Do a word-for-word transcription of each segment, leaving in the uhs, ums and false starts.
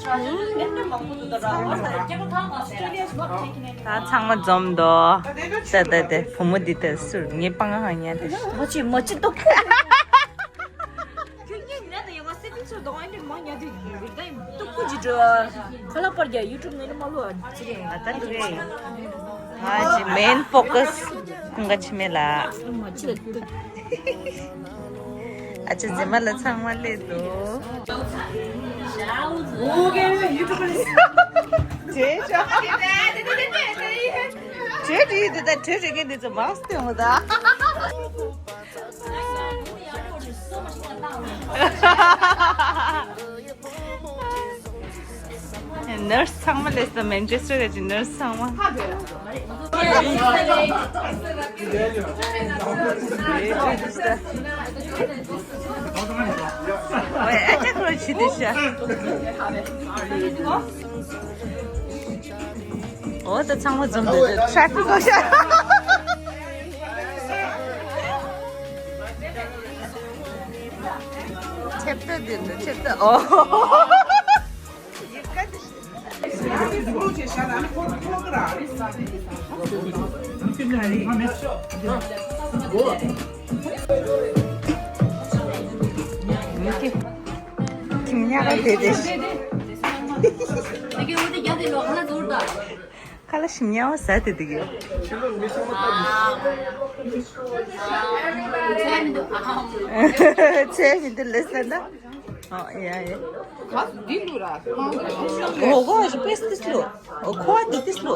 ད་ཚང་མ་འཛོམས་འདུག་ད་ད་ད་བུ་མོ་འདི་ད་སུ་ངའི་པང་ཧང་ཉལ་ཏེ། མ་ཅི་མ་ཅི་ཏོག་ཁྱོད་ངའི་ནད་དང་ཡང་སེ་ཏིང་ཚོ་དང་ཨེ་འདྲ་མ་ཉལ་དུས་ད་ཏོག་ཀུ་ཅི་འགྲོ། ཁ་ལག་པར་རྒྱ་ཡུ་ཊུབ་ནས་མ་ལོ་ཨ་ཅི་རེད། ཨ་ད་འདུག་རེད། ཨ་ཅི་མེན་ཕོ་ཀ་སི་ཁོང་ག་ཆི་མེད་ལ། མ་ཅི་ལ་ཏོག་ཨ་ཅེ་ཛི་མ་ལ་ཚང་མ་སླེབས་འདུག་བྲོས་ཤོག་བྲོས་བྲོས་འདི་ད་བྲོས་བྲོས་མཁན་འདི་ཚོ་མང་སྟེ་འོ་ད། ནར་སི་ཚང་མ་སླེབས་སོང་། མན་ཆེ་སི་ཊར་གི་ནར་སི་ཚང་མ། ཨོའི་ཨ་ཅག་ཁོ་ཆི་དེ་ཤ། ཨོ་ད་ཚང་མ་འཛོམས་འདུག་ཊ་རེ་ཕིག་གོ་ཤ། ཆེབ་ཏོ་འདི་འདུག་ཆེབ་ཏོ། ཨོ། ཁྱིམ་ཉག་དེ་དེ། ཁ་ལག་ཞིམ་ཉག་བ་ཟ་དེ་དེ་གི། ཚེ་མི་འདུག་ལེ་ས་ན། ཨ་ཡ་ཡ། ག་སུ་འདི་ལུ་ར་ཁང་གི་ར། ཨོ་གོ་ཞི་པེ་སི་ཏིས་ལུ། ཨོ་ཁོ་བ་འདི་ཏིས་ལུ།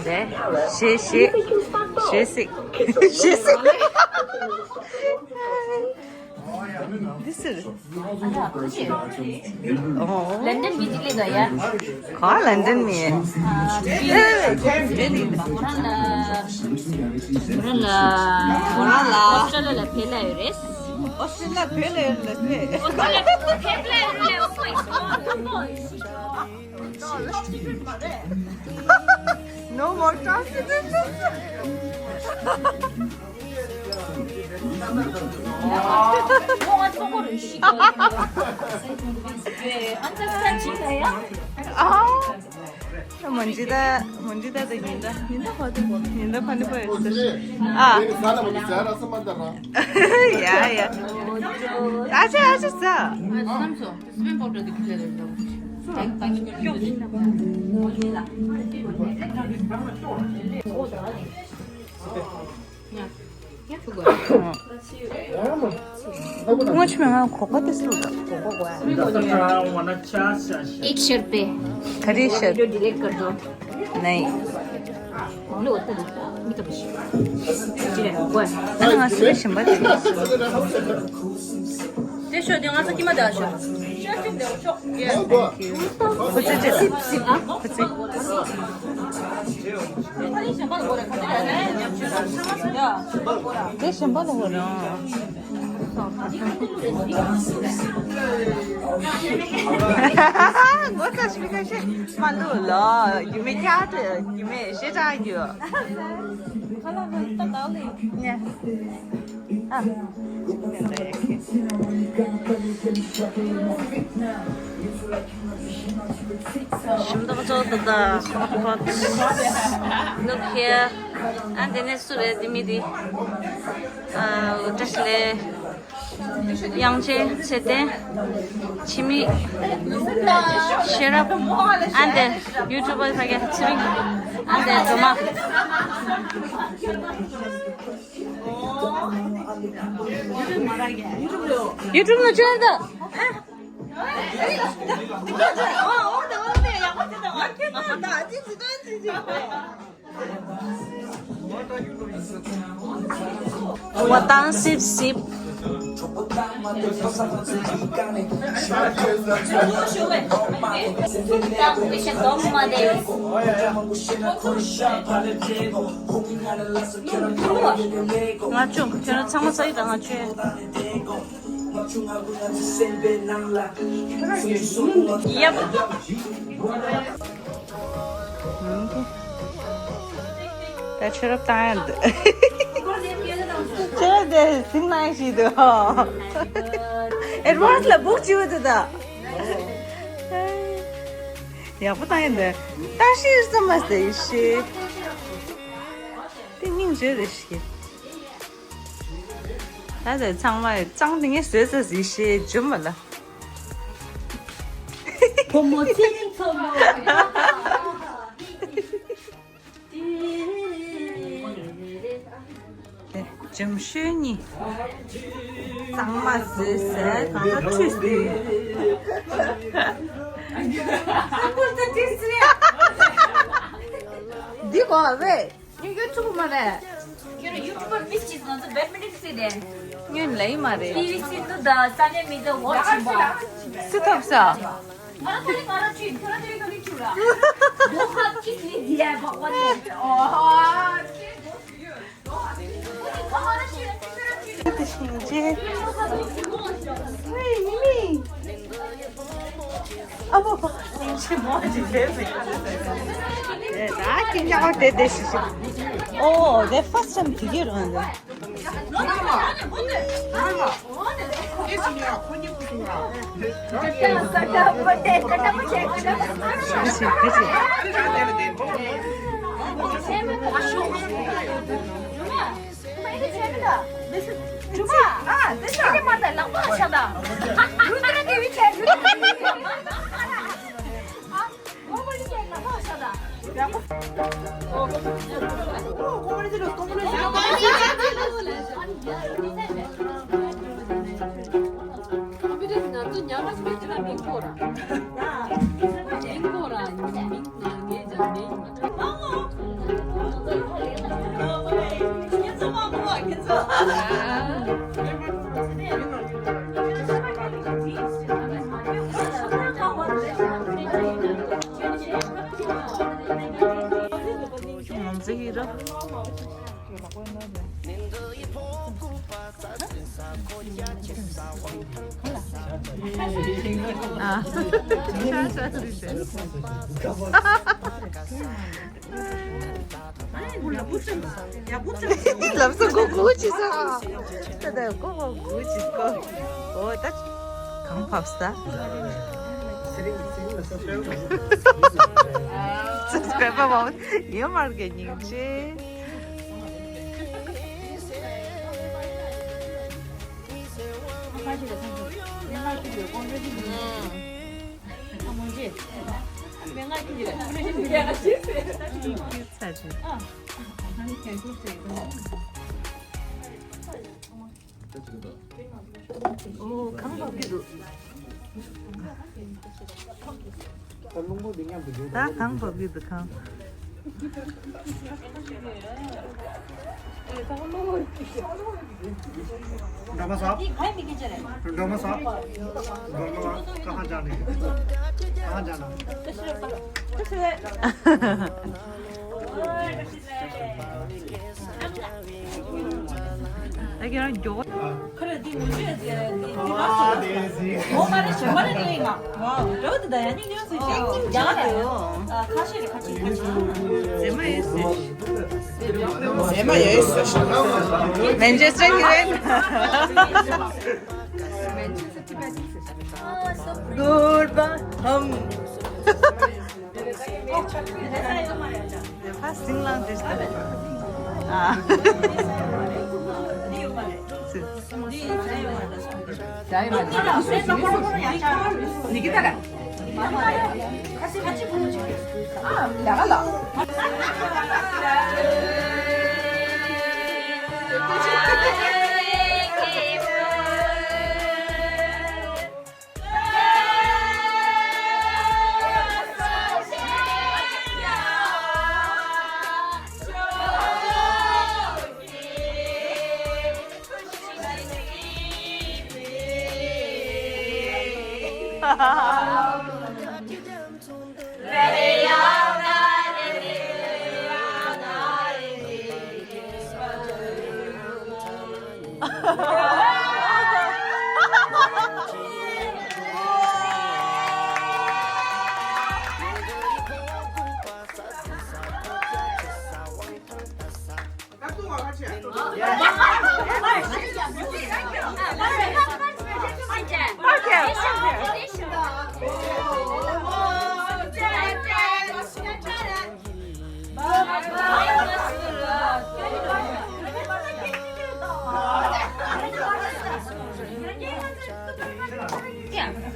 རེད། ཞེ་ཞེ། ཞེ་སིག་ཞེ་སིག་འདི་ཟེར། ཨོ། ལན་ཌན་མི་ཅིག་ལས་དོ་ཡ། ག་ལན་ཌན་མི། ཨ། ཨེ། ང་རང་ལ། ང་རང་ལ། ང་རང་ལ། ཨོ་སི་ཊྲེ་ལི་ཡ་ལ་ཕེབས་ལ་ཡོད་རེད། ཨོ་སི་ཊྲེ་ལི་ཡ་ཕེབས་ལ་ཡོད་རེད། ཨོ་སི་ཊྲེ་ལི་ཡ་ཕེབས་ལ་ཡོད་རེད། No more translation. ཨ། མོན་ཇི་ད། མོན་ཇི་ད་ད་ཉིན་ད། ཉིན་ད་ཕ་ཏི་ཉིན་ད་ཕ་ནི་པ་ཡོད་ས། ཨ། ཡ་ཡ། ཨ་ཅེ་ཨ་ཅེ་ས། སེམས་པ་འགྲོ་དུས་ཁྱི་ལ་རེད་འདུག་ང་ཆུ་མེད་ང་གོ་པ་དེ་སུ་ད་གོ་པ་གོ་ཨ། एक सौ रुपये। करीब सौ। वीडियो डिलीट कर दो। नहीं। लो तो। ང་ཚོ་ཞིམ་པ་དེ། དེ་ཤོད་དེ་ང་ཚོ་ཀྱི་མ་དེ་ཤོད། ཁོ་ཚོ་ཅི། ཁོ་ཚོ། དེ་ཞིམ་པ་ལ་འོ་རང་། ངོ་ཚ་ཞིག་ཁ་ཤས་མ་འདུག་ལོ། རྒྱུ་མེད་ཁྱག་ཏུ་རྒྱུ་མེད་ཞེ་དྲག་རྒྱུ། ཁ་ལག་ཏག་ཏག་ལས། ཨ། ཞིམ་མདོག་ཅོག་ཏུ་ད་ཧོ་ཊི་ལུག་ཧི་ཡ། ཨ་འདི་ནས་སུ་རེད་འདི་མི་འདི། ཨ་བཀྲ་ཤིས་བདེ་ལེགས། དབྱངས་ཅན་ཚེ་བརྟན། འཆི་མེད། ཤེས་རབ། ཨ་འདི་ཡུ་ཊུབ་པར་ཕ་གི་ཚེ་རིང་། ཨ་འདི་སྒྲོལ་མ། ཡུ་ཊུབ་ནང་བཅར་ད། ཝ་ཏང་སིབ་སིབ། ང་ཆུང་ཁྱོད་རང་ཚང་མ་ཚ་ཡི་དང་ང་ཆོས། ཡབ། ད་ཆོས་རབ་བཏང་ཡ་འདུག་ཆོས་རབ་དེ་སིང་ལ་ཞིག་འདུག་ཨེ་ཌི་ཝན་སི་ལ་བུག་བྱེད་པ་དེ་ད། ཡག་པོ་བཏང་ཡིན་ད། བརྟག་ཞིབ་ཙམ་མ་ཟེར་ཡེ་ཤེས། དེ་སྙིང་རྗེ་རེད་ཤེས། ད་ད་ཚང་མ་གཙང་དེ་ངས་བཟོས་ཚར་ཟིག་ཤེས་འཇོམས་པ་ལ། བུ་མོ་ཚེ་རིང་མཚོ་མོ། འཇོམས་ཤོས་གཉིས། གཙང་མ་བཟོས་ཟེར་གང་ལྟར་ཁྲུས་ཟེར། འདི་གོ་བས། ཉོན་གྱི་ཚུགས་མ་རེད། ཁྱོད་རང་ཡུ་ཊུབ་པར་མི་གཅིག་ང་ཚོ་བེཌ་མིན་ཊོན་སྲིད་དེ། ཉོན་ལེ་མ་རེད། པི་ཝི་སིན་དྷུ་དང་སཱ་ནིཡ་མིར་ཛ་ཝོ་ཆི་པ། སུ་ཐོབ་ས། ང་རང་ཐ་ལི་ང་རང་ཆུ་ཁྱོད་རང་ཐ་ལི་ཁ་མི་ཆུ་ར། དོ་ཧ་ཀིས་ལི་དི་ཡ་བ་ཝ་ནེ། ཨོ། ཨ་ཕོ་ཕོ། ཨོ། དེ་ཕར་སི་ཊའིམ་དེ་གས་རང་རེད། ལབ་སོང་གོ་གོ་ཅི་ས། ད་ད་གོ་གོ་གོ་ཅི་གོ། འོ་ད་གང་ཕབ་ས། སབ་སི་ཀྲའི་བར་མང་ཡོད་མ་རེད་སྙིང་རྗེ། ཨོ། གང་འབབ་ཀྱི་འདུག་ད་གང་འབབ་ཀྱི་འདུག་གང་། ड्रामा साहब, ड्रामा साहब, ड्रामा कहाँ जाने हैं? कहाँ जाना है? ད་ཁྱེད་རང་མགྱོགས། ཁ་ར་འདི་ངོ་སྤྲོད་འདི་འདི་རག་སོང་། ཨོ་མ་རེད་ཞེ་མ་རེད་ལེ་ང་། ཝའོ། འགྲོ་འདི་ད་ཡ་ནི་ཉོན་སོང་ཞེས་རྒྱ་གར་ཡོད། ཁ་ཤས་རེད་ཁ་ཤས་ཁ་ཤས། ཟེ་མ་ཡོད་ཟེར། ཟེ་མ་ཡོད་ཟེར། མན་ཆེ་སི་ཊར་ཡོད། མན་ཆེ་སི་ཊར་ཊི་བེ་ཊི་ཟེར། གུར་བ་ཧམ། ཕ་སིང་ལང་དེ་ཨ།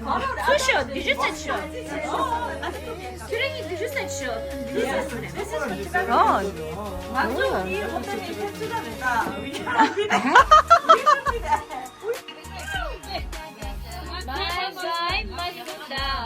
ཚུར་ཤོག་བདུན་ཅུ་ཙམ་ཤོག་ཁྱོད་རང་གཉིས་བདུན་ཅུ་ཙམ་ཤོག This is, this is for Tibetan. ང་ཚོ་འདིའི་ཧོབ་སྟེ་མི་ཁྱབ་ཚུད་ད་མེད་ད། We don't need that. We don't need that. Bye bye, my good love.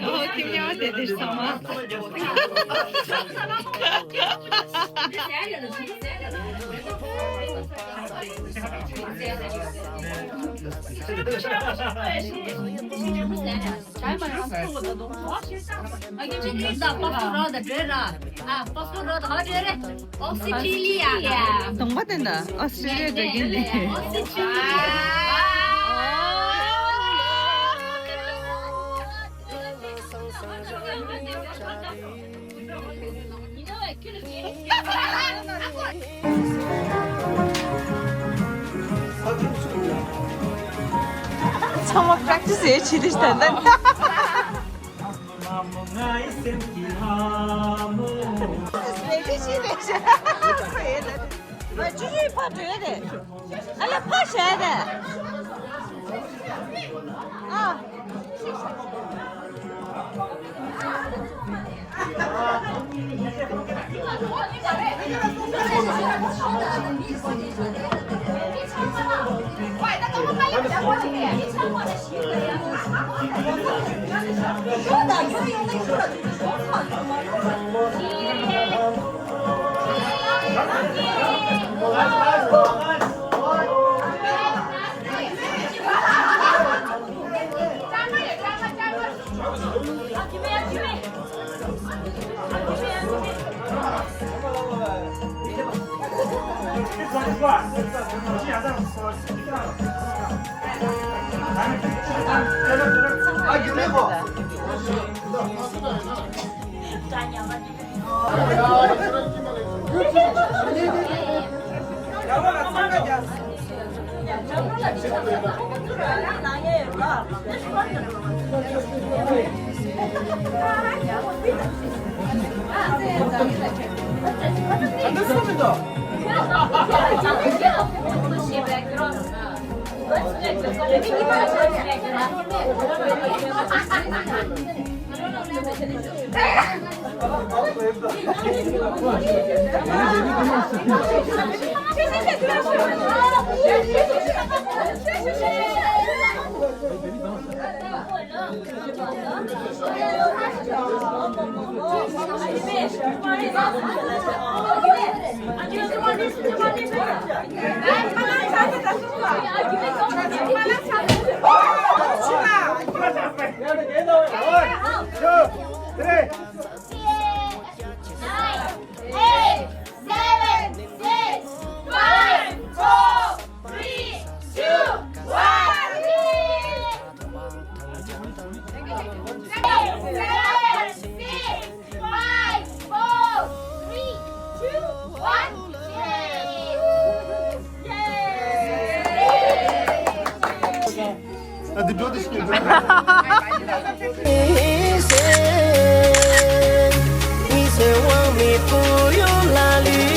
ཨོ། ཁྱེད་ཉལ་བ་དེ་དེར་སོང་ཨ། Australia. གདོང་པ་དེ་འདྲ་ཨོ་སི་ཀྲི་ལི་ཡ། Australia འདྲ་གི་འདི། Australia. ཚང་མ་practice་ཡེ་བྱེད་དུས་ད་ལྟ། ལས་ཀ་ཤེས་རེད་ཤག་ཨ་ལས་ཕར་བྱས་ཏེ། ཨ། Nine, eight, seven, six, five, four, three, འདི་འགྲོ་དེ་ཤི་ཡོད།